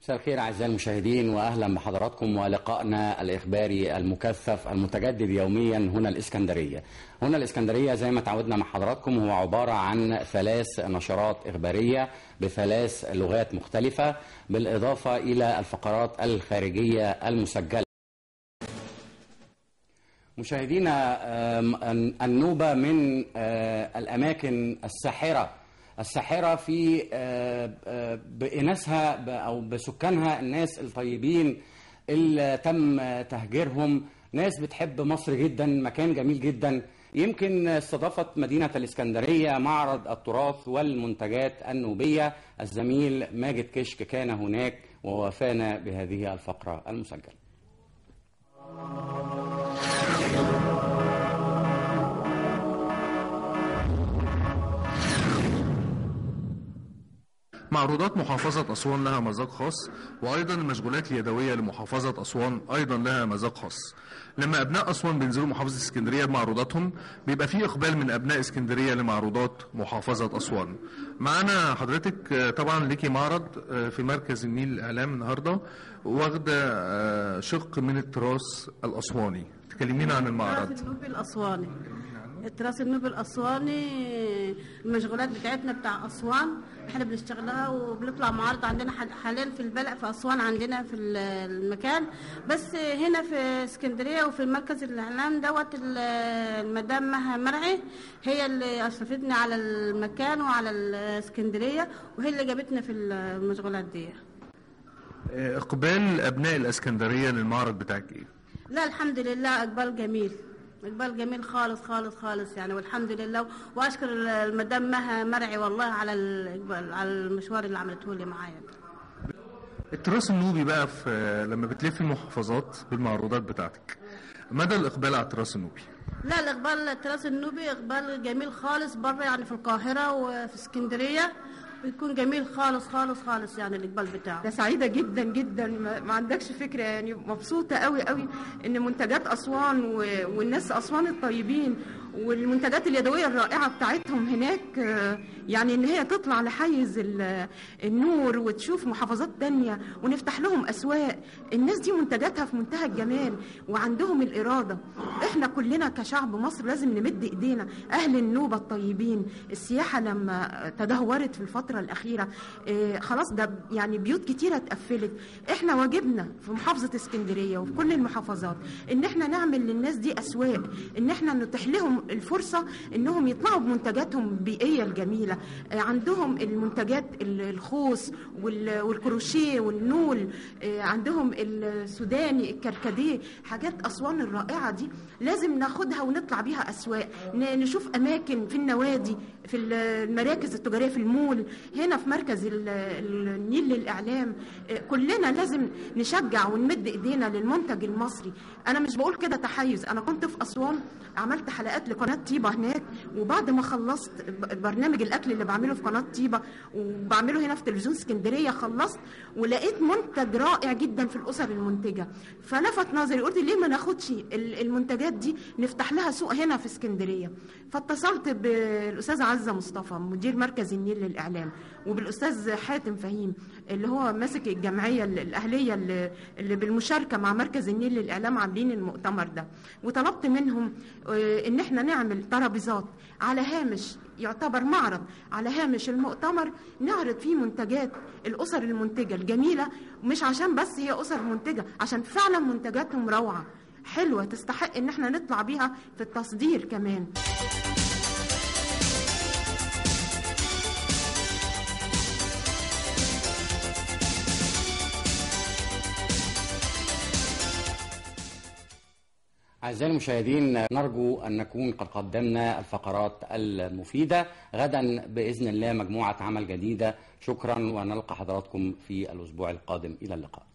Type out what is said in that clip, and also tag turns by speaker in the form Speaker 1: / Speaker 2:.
Speaker 1: مساء الخير أعزائي المشاهدين، وأهلا بحضراتكم ولقائنا الإخباري المكثف المتجدد يوميا هنا الإسكندرية. هنا الإسكندرية زي ما تعودنا مع حضراتكم هو عبارة عن 3 نشرات إخبارية ب3 لغات مختلفة، بالإضافة إلى الفقرات الخارجية المسجلة. مشاهدينا، النوبة من الأماكن الساحرة في بإناسها أو بسكانها، الناس الطيبين اللي تم تهجيرهم، ناس بتحب مصر جدا، مكان جميل جدا. يمكن استضافت مدينة الإسكندرية معرض التراث والمنتجات النوبية. الزميل ماجد كشك كان هناك ووافانا بهذه الفقرة المسجلة.
Speaker 2: معروضات محافظة أسوان لها مذاق خاص، وأيضا المشغولات اليدوية لمحافظة أسوان أيضا لها مذاق خاص. لما أبناء أسوان بينزلوا محافظة اسكندرية بمعروضاتهم بيبقى فيه إقبال من أبناء اسكندرية لمعروضات محافظة أسوان. معانا حضرتك طبعا ليكي معرض في مركز النيل للإعلام النهاردة، واخدة شق من التراث الأسواني، تكلمينا عن المعرض.
Speaker 3: التراث النوبي الأسواني، التراث النوبي الأسواني، المشغولات بتاعتنا بتاع أسوان احنا بنشتغلها وبنطلع معارض عندنا حاليا في البلق في أسوان عندنا في المكان، بس هنا في اسكندرية وفي المركز الإعلام دوت المدام مها مرعي هي اللي أشرفتني على المكان وعلى الاسكندرية، وهي اللي جابتنا في المشغولات دي.
Speaker 2: إقبال أبناء الإسكندرية للمعرض بتاعك إيه؟
Speaker 3: لا الحمد لله إقبال جميل، إقبال جميل خالص خالص خالص يعني، والحمد لله. وأشكر المدام مها مرعي والله على الإقبال، على المشوار اللي عملته لي معايا.
Speaker 2: التراث النوبي بقى في لما بتلف المحافظات بالمعروضات بتاعتك، مدى الإقبال على التراث النوبي؟
Speaker 3: لا الإقبال التراث النوبي إقبال جميل خالص بره يعني، في القاهرة وفي اسكندرية بيكون جميل خالص خالص خالص يعني الإقبال بتاعه.
Speaker 4: ده سعيدة جدا جدا، ما عندكش فكرة يعني، مبسوطة قوي قوي إن منتجات أسوان والناس أسوان الطيبين والمنتجات اليدوية الرائعة بتاعتهم هناك، يعني إن هي تطلع لحيز النور وتشوف محافظات تانية ونفتح لهم أسواق. الناس دي منتجاتها في منتهى الجمال وعندهم الإرادة. إحنا كلنا كشعب مصر لازم نمد إيدينا. أهل النوبة الطيبين، السياحة لما تدهورت في الفترة الأخيرة خلاص ده يعني بيوت كتيرة اتقفلت. إحنا واجبنا في محافظة اسكندرية وفي كل المحافظات إن إحنا نعمل للناس دي أسواق، إن إحنا نتيح لهم الفرصة إنهم يطلعوا بمنتجاتهم البيئية الجميلة. عندهم المنتجات الخوص والكروشيه والنول، عندهم السوداني، الكركديه، حاجات أسوان الرائعة دي لازم ناخدها ونطلع بيها أسواق، نشوف أماكن في النوادي، في المراكز التجارية، في المول، هنا في مركز النيل للإعلام. كلنا لازم نشجع ونمد إيدينا للمنتج المصري. أنا مش بقول كده تحيز، أنا كنت في أسوان عملت حلقات لقناة طيبة هناك، وبعد ما خلصت برنامج الأكل اللي بعمله في قناة طيبة وبعمله هنا في تلفزيون اسكندرية، خلصت ولقيت منتج رائع جدا في الأسر المنتجة، فلفت نظري، قلت ليه ما ناخدش المنتجات دي نفتح لها سوق هنا في اسكندرية. فاتصلت بالأستاذ عزة مصطفى مدير مركز النيل للإعلام، وبالأستاذ حاتم فهيم اللي هو ماسك الجمعية الأهلية اللي بالمشاركة مع مركز النيل للإعلام عاملين المؤتمر ده، وطلبت منهم إن احنا نعمل ترابيزات على هامش، يعتبر معرض على هامش المؤتمر، نعرض فيه منتجات الأسر المنتجة الجميلة، مش عشان بس هي أسر منتجة، عشان فعلا منتجاتهم روعة حلوة تستحق إن احنا نطلع بيها في التصدير كمان.
Speaker 1: أعزائي المشاهدين، نرجو أن نكون قد قدمنا الفقرات المفيدة. غدا بإذن الله مجموعة عمل جديدة. شكرا، ونلقى حضراتكم في الأسبوع القادم. إلى اللقاء.